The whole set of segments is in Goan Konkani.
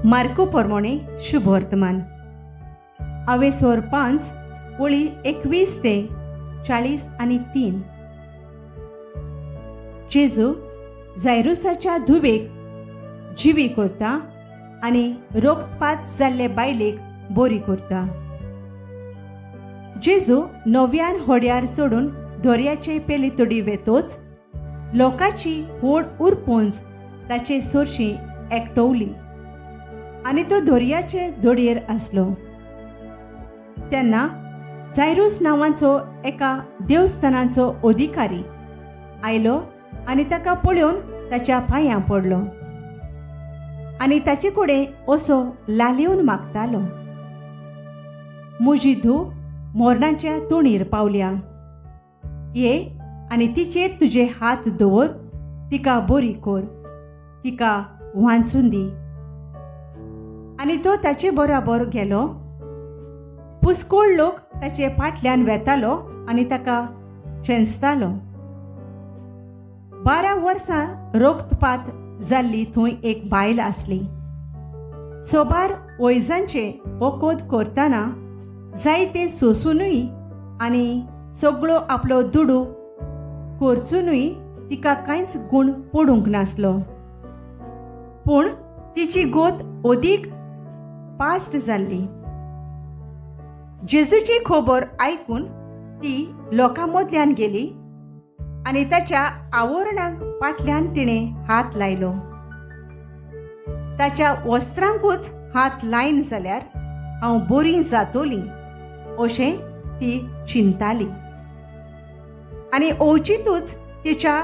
मार्को पोरमोणे शुभवर्तमान आवेसोर 5 ओळी 21 ते 43. जेजू जायरुसाच्या धुवेक जिवी करता आनी रोगपात जाल्ले बायलेक बोरी करता. जेजू नव्यान होड्यार सोडून दोरयाचे पेलीतोडी वेतोच लोकांची होड उरपोंज ताचे सोरशी एकटवली आनी तो दोरयाचे दोडयेर आसलो. तेन्ना जायरूस नांवाचो एका देवस्थानाचो अधिकारी आयलो आनी ताका पळोवन ताच्या पांयां पडलो आनी ताचे कडेन असो लालेवन मागतालो, म्हजी धूव मोरणाच्या तोणीर पावल्या, ये आनी तिचेर तुजे हात दवर, तिका बरी कर, तिका वांचून दी. आनी तो ताचे बराबर गेलो. पुस्कोळ लोक ताचे फाटल्यान वेतालो आनी ताका चेंचतालो. 12 वर्सां रोगपात जाल्ली थंय एक बायल आसली. सोबार वैजांचे वखद करतना जायते सोंसुनूय आनी सगळो आपलो दुडू करचुनूय तिका कांयच गूण पडूंक नासलो. पूण तिची गोत अदीक पास्ट जाल्ली. जेजूची खबर आयकून ती लोकां मदल्यान गेली आनी ताच्या आवरणाक फाटल्यान तिणें हात लायलो. ताच्या वस्त्रांकूच हात लायन जाल्यार हांव बरी जातोली अशें ती चिंताली. आनी अवचितूच तिच्या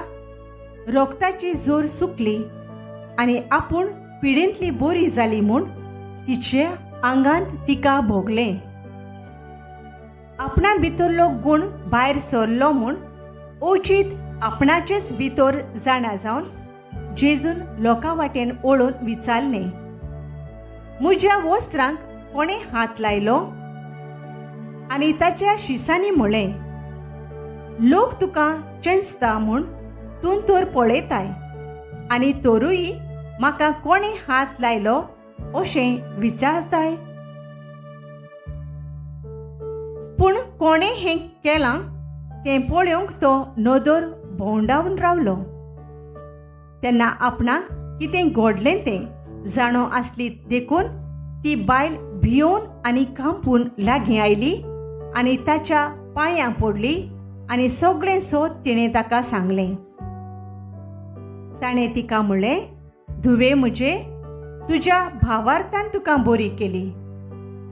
रोगताची जोर सुकली आनी आपूण पिडेंतली बरी जाली म्हूण तिच्या आंगांत तिका भोगलें. आपणा भितरलो गूण भायर सरलो म्हूण अवचीत आपणाचेच भितर जाणा जावन जेजून लोकां वाटेन वळून विचारलें, म्हज्या वस्त्रांक कोणें हात लायलो? आनी ताच्या शिसांनी म्हळें, लोक तुका चेंचता म्हूण तूं तर पळयताय आनी तरूय म्हाका कोणें हात लायलो अशें विचारताय. पूण कोणें हें केलां तें पळोवंक तो नदर भोंवडावन रावलो. तेन्ना आपणाक कितें घडलें तें जाणो आसली देखून ती बायल भियोवन आनी कांपून लागीं आयली आनी ताच्या पांयां पडली आनी सगळें सोद तिणें ताका सांगलें. ताणें तिका म्हणलें, धुवे म्हजे, तुज्या भावार्थान तुका बरी केली,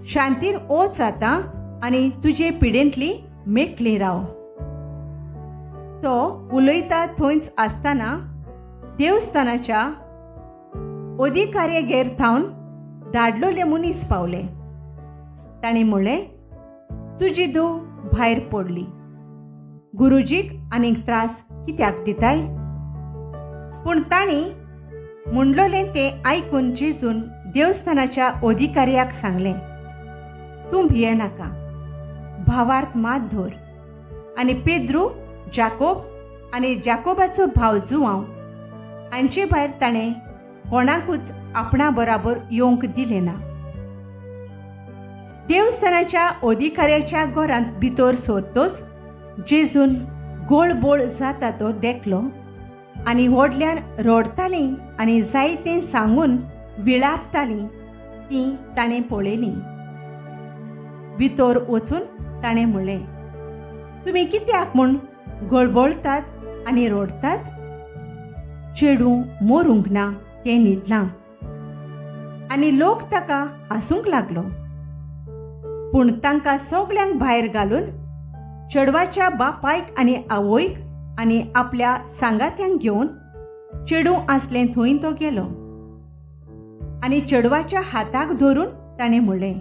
शांतीन वच आतां आनी तुजे पिडेंतली मेकली राव. तो उलयता थंयच आसतना देवस्थानाच्या अधिकाऱ्यागेर थावन धाडलोले मनीस पावले. ताणें म्हणलें, तुजी धूव भायर पडली, गुरुजीक आनीक त्रास कित्याक दिताय? पूण तांणी म्हणलोलें तें आयकून जेजून देवस्थानाच्या अधिकाऱ्याक सांगलें, तूं भियेनाका, भावार्थ मात धर. आनी पेद्रू, जाकोब आनी जाकोबाचो भाव जुवांव हांचे भायर ताणें कोणाकूच आपणा बराबर येवंक दिलें ना. देवस्थानाच्या अधिकाऱ्याच्या घरांत भितर सरतोच जेजून गोळबोळ जाता तो देखलो आनी व्हडल्यान रडतालीं आनी जायतें सांगून विळापतालीं तीं ताणें पळयलीं. भितर वचून ताणें म्हणलें, तुमी कित्याक म्हूण गळबळतात आनी रडतात? चेडूं मरूंक ना, तें न्हिदलां. आनी लोक ताका हांसूंक लागलो. पूण तांकां सगल्यांक भायर घालून चेडवाच्या बापायक आनी आवयक आनी आपल्या सांगात्यांक घेवन चेडूं आसलें थंय तो गेलो आनी चेडवाच्या हाताक धरून ताणें म्हणलें,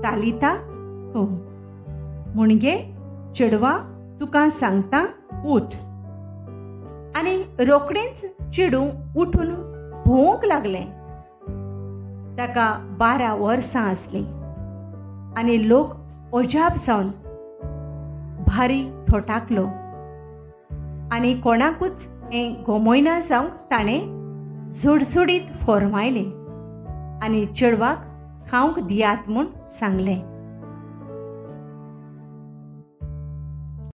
तालिता कोम, म्हणगे चेडवा तुका सांगता उठ. आनी रोखडेंच चेडूं उठून भोंवूंक लागलें. ताका 12 वर्सां आसलीं आनी लोक अजाप जावन भारी थोटाकलो आनी कोणाकूच हें गोमयना जावंक ताणें झुडझुडीत फॉर्मायलें. आनी चेडवाक खावंक दियात म्हूण सांगलें.